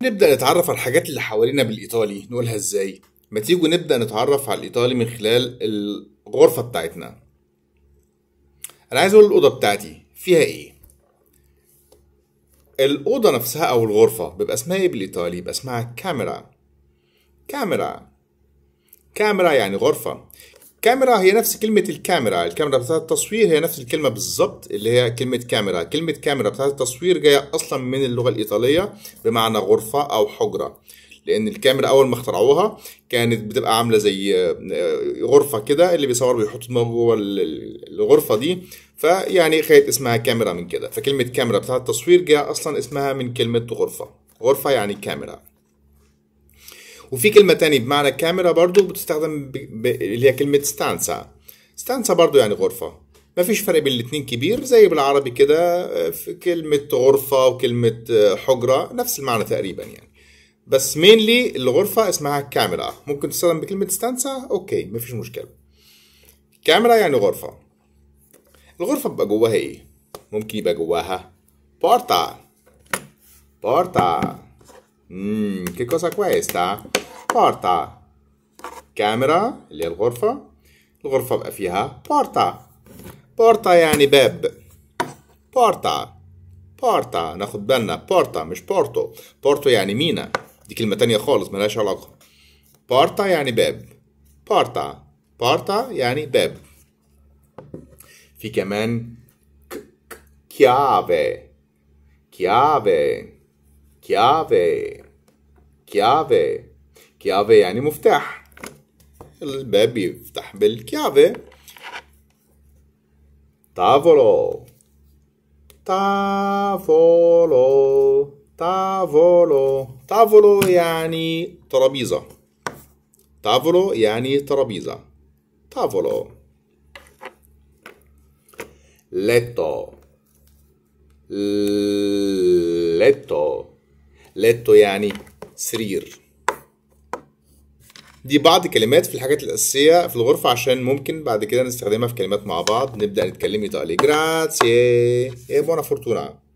نبدأ نتعرف على الحاجات اللي حوالينا بالإيطالي، نقولها إزاي؟ ما تيجوا نبدأ نتعرف على الإيطالي من خلال الغرفة بتاعتنا. أنا عايز أقول الأوضة بتاعتي فيها إيه؟ الأوضة نفسها أو الغرفة بيبقى اسمها إيه بالإيطالي؟ بيبقى اسمها camera. Camera. Camera يعني غرفة. Camera هي نفس كلمة الكاميرا، الكاميرا بتاعت التصوير هي نفس الكلمة بالظبط اللي هي كلمة كاميرا. كلمة كاميرا بتاعت التصوير جاية أصلا من اللغة الإيطالية بمعنى غرفة أو حجرة، لأن الكاميرا أول ما اخترعوها كانت بتبقى عاملة زي غرفة كده، اللي بيصور بيحط دماغه جوه الغرفة دي، فيعني خدت اسمها كاميرا من كده. فكلمة كاميرا بتاعت التصوير جاية أصلا اسمها من كلمة غرفة، غرفة يعني كاميرا. وفي كلمة تاني بمعنى كاميرا برضو بتستخدم اللي هي كلمة stanza. Stanza برضو يعني غرفة. مفيش فرق بين الاتنين كبير، زي بالعربي كده في كلمة غرفة وكلمة حجرة نفس المعنى تقريبا يعني، بس mainly الغرفة اسمها camera. ممكن تستخدم بكلمة stanza، okay مفيش مشكلة. كاميرا يعني غرفة. الغرفة بيبقى جواها ايه؟ ممكن يبقى جواها porta. Porta. Che cosa questa? Porta. Camera اللي هي الغرفة، الغرفة بقى فيها porta. Porta يعني باب. Porta. Porta، ناخد بالنا porta مش porto. Porto يعني مينا، دي كلمة تانية خالص ملهاش علاقة. Porta يعني باب. Porta. Porta يعني باب. في كمان chiave. Chiave. Chiave. Chiave. Chiave يعني مفتاح، الباب بيفتح بال chiave. Tavolo. Tavolo. Tavolo. Tavolo يعني ترابيزة. Tavolo يعني ترابيزة. Tavolo. Letto. Letto. Letto يعني سرير. دي بعض كلمات في الحاجات الأساسية في الغرفة عشان ممكن بعد كده نستخدمها في كلمات مع بعض نبدأ نتكلم إيطالي. Grazie e buona fortuna.